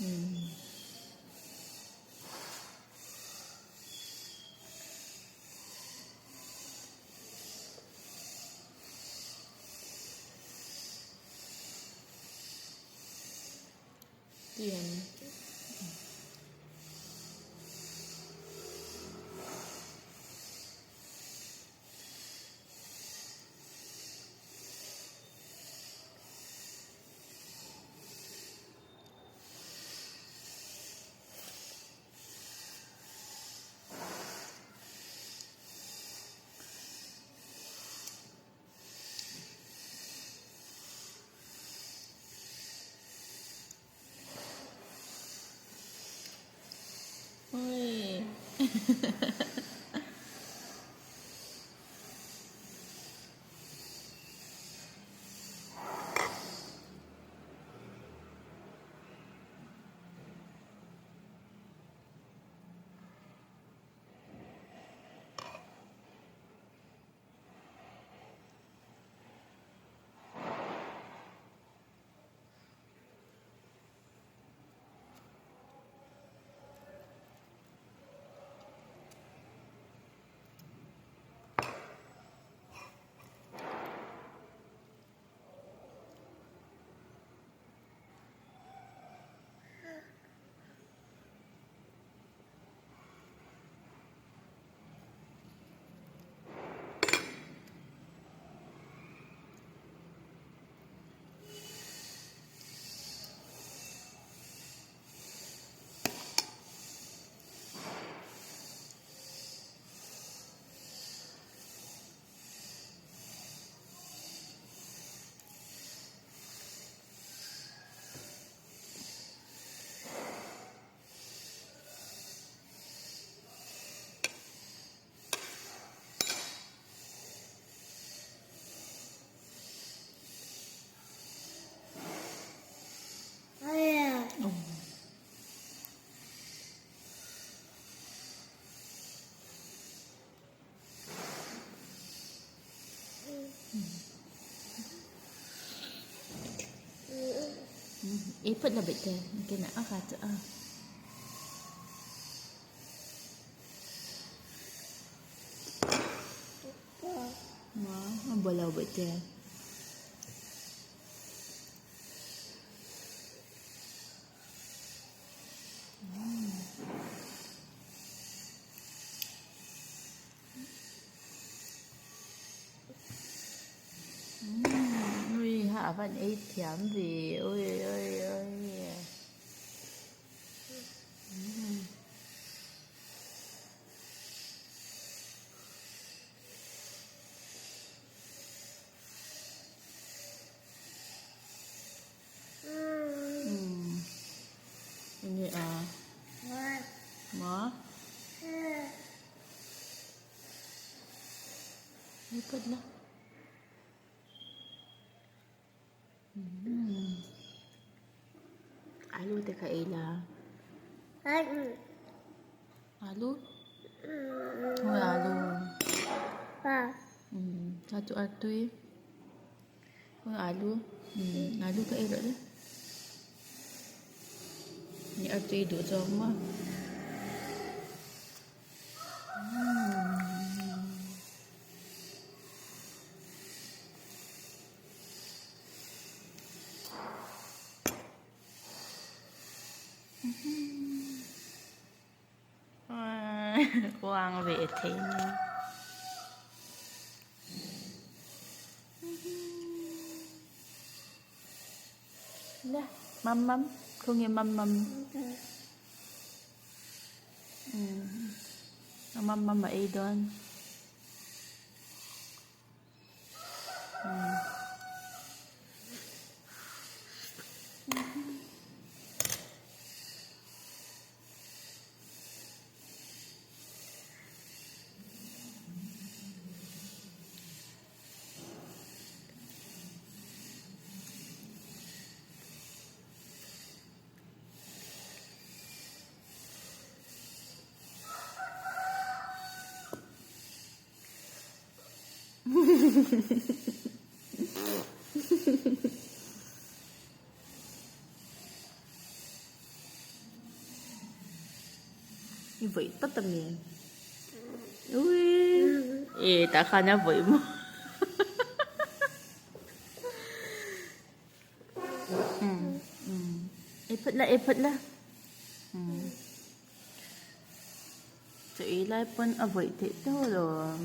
Tian. Ui. Ei phawt la bawihte nakinah a kha chu a. A buai lo bawihte. Ui ha a van ei thiam ve ui ui ui. Enge a maw Ei phawt la Alu te kha ei la Alu Khawnge alu Kha chu a tui Khawnge alu alu ka ei loh le A tui duh zawk maw. Quang về thế nha. La, mâm mâm, không nghe mâm mâm. Mâm mâm mà ei dawn. I vawih tawt a mi? Ui! E tah khan a vawih maw? Ei phawt la, ei phawt la. Chaw ei lai pawn a vawih theih teuh alawm.